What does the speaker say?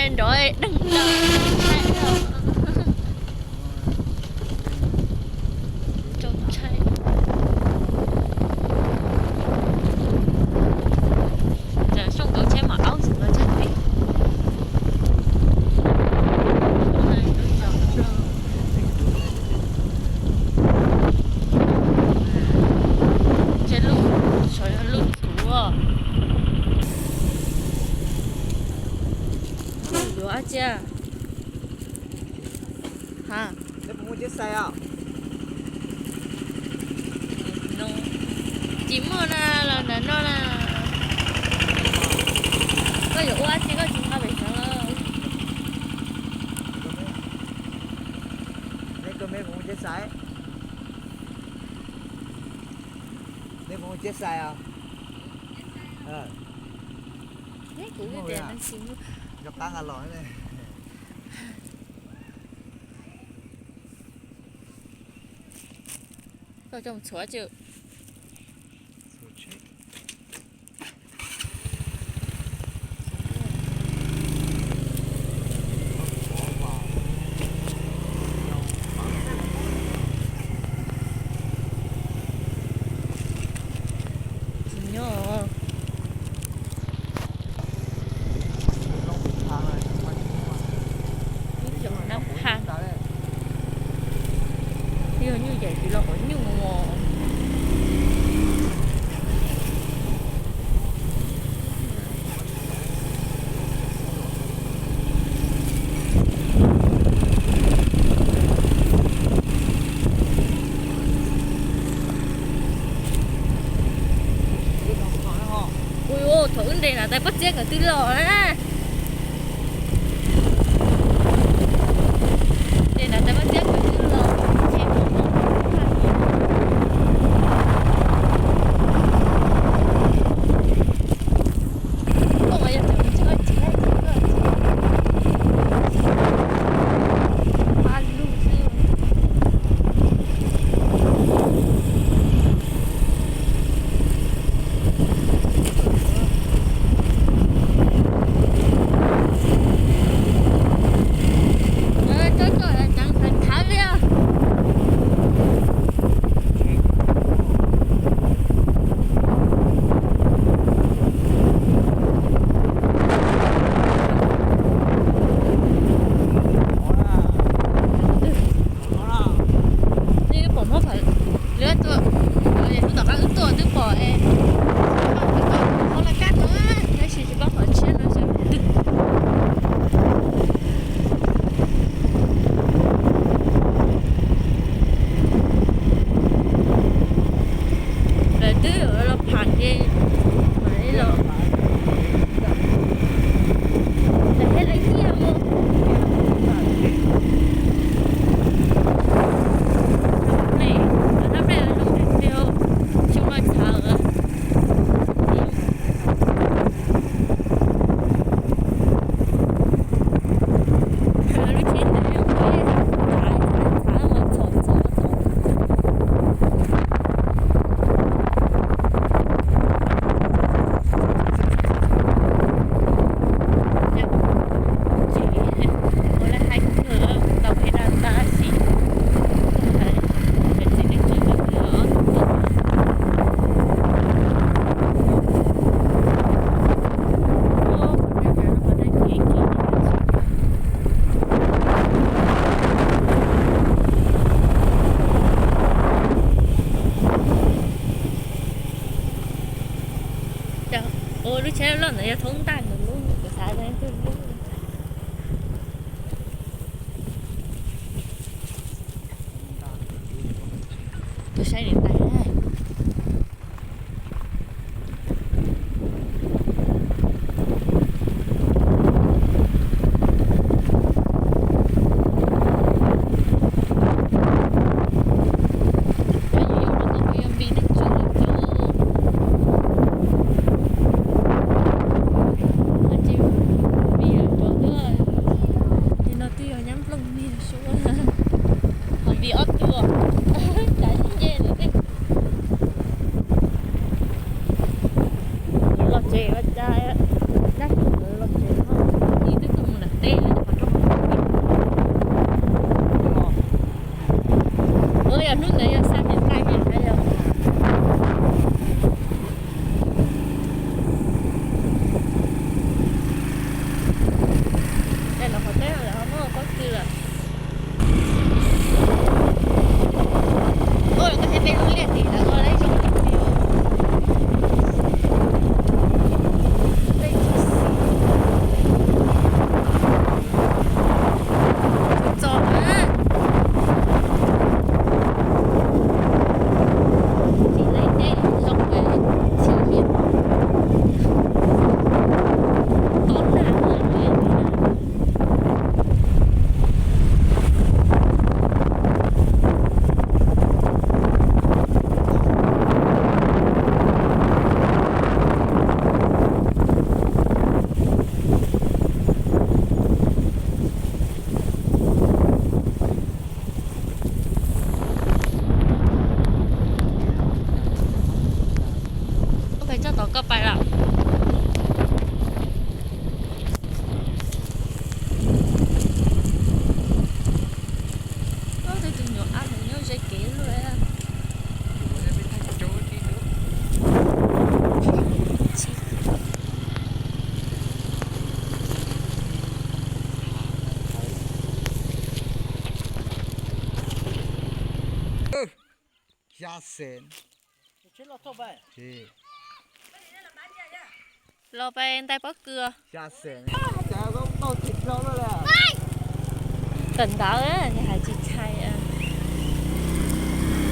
Nrov deeg ntawd, ntshai os. Tsaus ntshai. Ntawm xyoo nkauv tsheb mam aub xwb nkauv tsheb pem. Ces lub, saum yog lub txhuv. Yuav dab tsi? Ha? Tsis muaj na, los ntawm no na. Koj yuav ua dab tsi koj tsis nqa pem xeev los? Kuv lub tias no tsis muaj. Koj coj mus txhuav tsi. Tsis nyob. Ib yog nab phaj, ib yog nyuj yaim tsis los qhov nyuj os. Ua, thaum wb nres nram tais pob txiab nkawd twb los na. Nres nram tais pob txiab nkawd twb los. Koj mas yog cov tsis ua tsis laij tsis koj tsis pab lug xwb. Tsob tso ceev thav thav li. Twb pom muab qhov lwm tus, lub tom qab wb tuaj twb pom es, twb pom qhov laj kab no, tab sis tsis paub qhov tshiab no xyov twg. Lawv twb los pham ces mam li los. Lawv thiaj li nyiaj mus. Lawv noj pliaj, lawv noj pliaj, lawv zoo tiag tiag, xyoo no txhav. Lub tsheb ntawd txhav, txhav, txhav, txhav. Ua lawv hais kawg, tau peb dab tab sis koj txiv neej tseeb kawg os. Ua lub tsheb loj ntawd yog thoob ntaj nws lub, kuv xav tias twg lub. Kuv saib niam tais na. Npis neej tsa lawm cov, npis cov twb, nim no twb yog nyab nplooj niag suab, ho npis ob tug, cas nce lawm tej. Los tsev ua cas, dab tsi los tsev no, ib twb tuaj mus lawm. Yog hnub ntawd yog xa niam tais niam tais yog. Lawv qhov teb lawv ho muab pob kws lawm. Ua lawv koj thiab peb lub liaj tim lawv ua lawv zoo li. Txom na. Tim lawv tej zoo li txhim hiam. Tom nag. Ua pes txog tom koj pais lawm. Tej tus nyuam ab nws nyob ze kev luaj. Xya xees. Los pais ntais pob kws. Kawm ntawv, nws hais tsis